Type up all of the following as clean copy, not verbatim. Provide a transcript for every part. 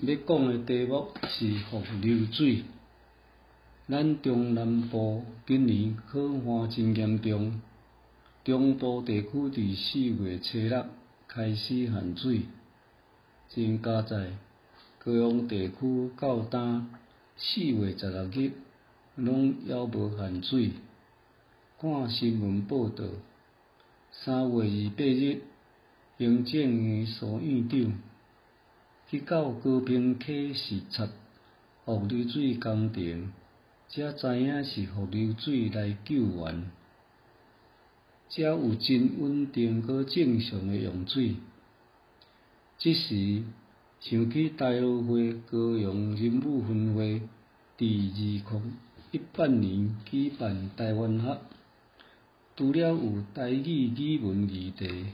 欲講的題目是伏流水。咱中南部今年洘旱真嚴重，中部地區佇4月初6開始限水，真佳哉，高雄地區到今4月16日攏猶無限水。看新聞報導，3月28日，行政院蘇院長去到高屏溪視察伏流水工程，才知影是伏流水來救援，才有真穩定閣正常的用水。這時想起大陸會高雄人武分會佇2018年舉辦臺灣學，除了有台語語文議題，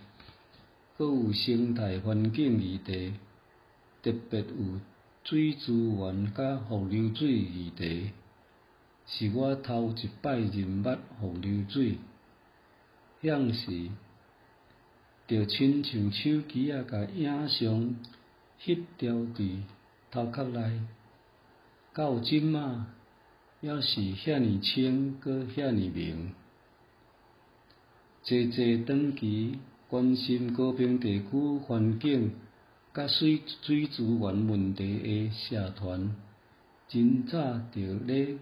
閣有生態環境議題，特別有水資源佮伏流水議題，是我頭一擺認捌伏流水。彼時，就親像手機仔共影像翕牢佇頭殼內，到這馬猶是遐爾清閣遐爾明。濟濟長期關心高屏地區環境佮水資源問題的社團，真早就咧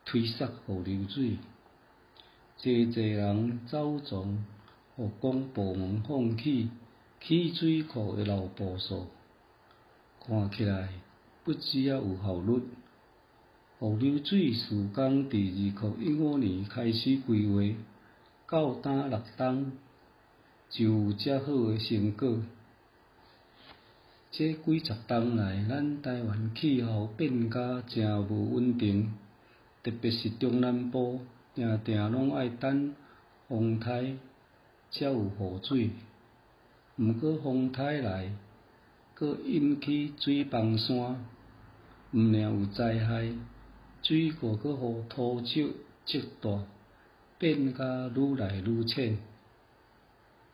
推捒伏流水。濟濟人走傱予公部門放棄起水庫的老步數，看起來不止仔有效率。伏流水事工佇2015年開始規劃，到今6冬就有遮好的成果。這幾十冬來，咱臺灣氣候變甲誠無穩定，特別是中南部，定定攏愛等風颱才有雨水。毋過風颱來，閣引起水崩山，毋爾有災害，水庫閣予土石積大，變甲愈來愈淺。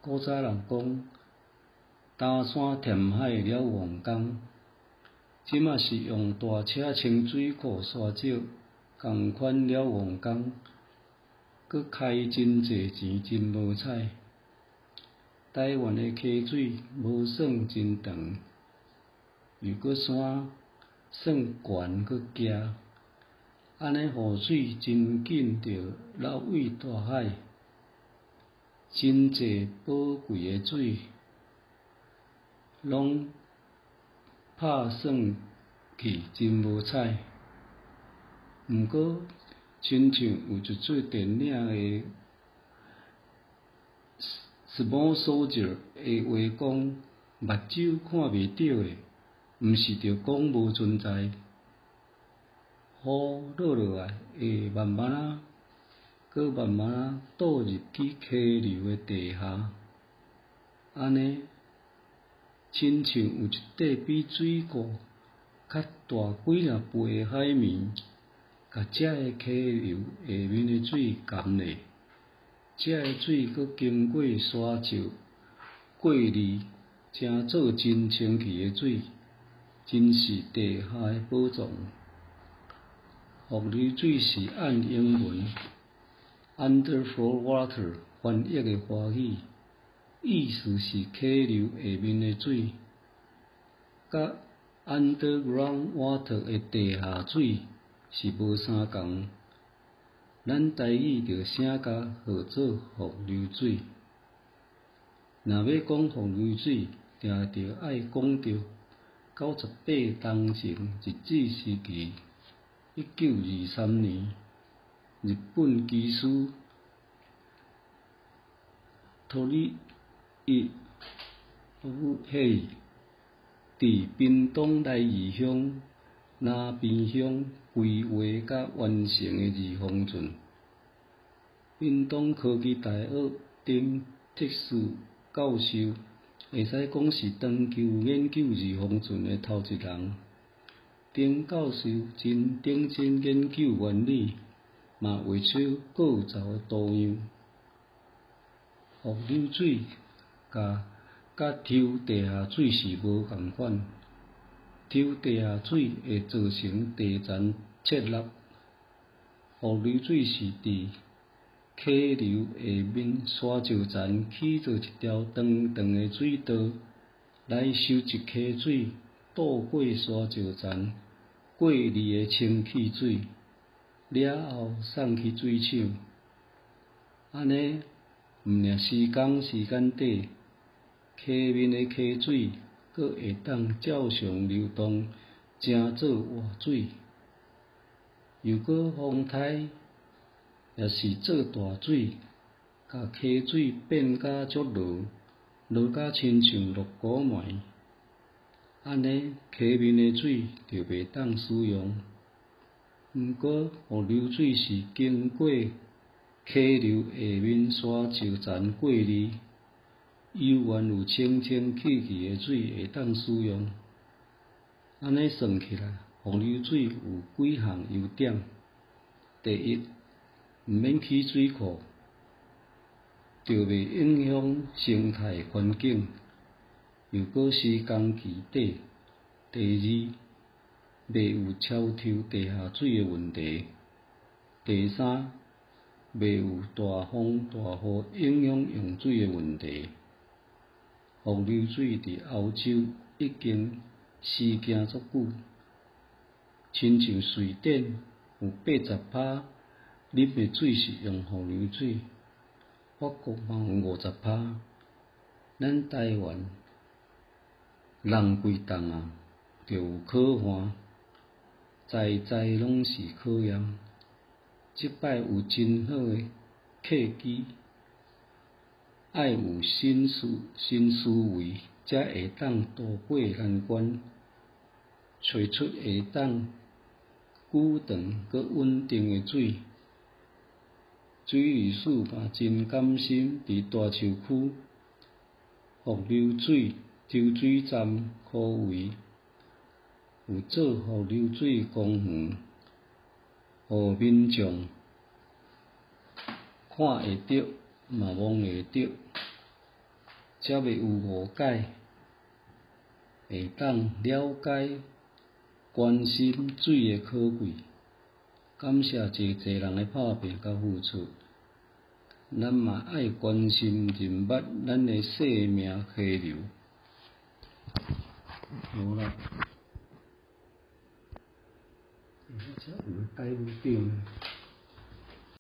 古早人講，擔山填海了戇工，這馬是用大車清水庫沙石，仝款了戇工，閣開真濟錢，真無彩。臺灣的溪水無算真長，又閣山算懸閣崎，按呢雨水真緊就流入大海，真濟寶貴的水攏拍散去，真無彩。毋過，親像有一齣電影的《Small Soldier》的話講，目睭看袂著的，毋是著講無存在。雨落落來會慢慢仔，閣慢慢仔倒入去溪流的地下，按呢，親像有一塊比水庫較大幾若倍的海綿，共這个溪流下面的水含咧，這个水閣經過沙石過濾，成做真清氣的水，真是地下的寶藏。伏流水是按英文 underfloor water 翻譯的華語，意思是溪流下面的水，佮 underground water 的地下水是無相仝。咱台語就寫共號做伏流水。若欲講伏流水，定著愛講著98冬前日治時期，1923年，日本技師鳥居富平佇屏東來義鄉林邊鄉規劃佮完成的二峰圳。屏東科技大學丁卓士教授，會使講是長期研究二峰圳的頭一人。丁教授真認真研究原理，嘛畫出構造的圖樣。伏流水佮抽地下水是無仝款。抽地下水會造成地層切落。伏流水是佇溪流下面沙石層起造一條長長的水道，來收集溪水，渡過沙石層過濾的清氣水，了後送去水廠。按呢，毋爾施工時間短，溪面的溪水閣會當照常流動，成做活水。若果風颱，抑是做大水，共溪水變甲足濁，濁甲親像鹿骨糜，按呢溪面的水就袂當使用。毋過伏流水是經過溪流下面沙石層過濾，猶原有清清氣氣的水會當使用。按呢算起來，伏流水有幾項優點：第一，毋免起水庫，就袂影響生態環境，又閣施工期短；第二，袂有超抽地下水的問題；第三，袂有大風大雨影響用水的問題。伏流水佇歐洲已經實行足久，親像瑞典有80%啉的水是用伏流水，法國嘛有50%，咱台灣人規棟啊，就有可旱，在在攏是考驗。這擺有真好的契機，愛有新思維，才會當渡過難關，揣出會當久長閣穩定的水。水利署嘛真甘心佇大樹區伏流水抽水站箍圍，有做伏流水公園，予民眾看會著嘛摸會著，才袂有誤解，會當了解關心水的可貴。感謝濟濟人的拍拚佮付出，咱嘛愛關心認捌咱的生命溪流。無啦，欸，我遮有個台語表呢。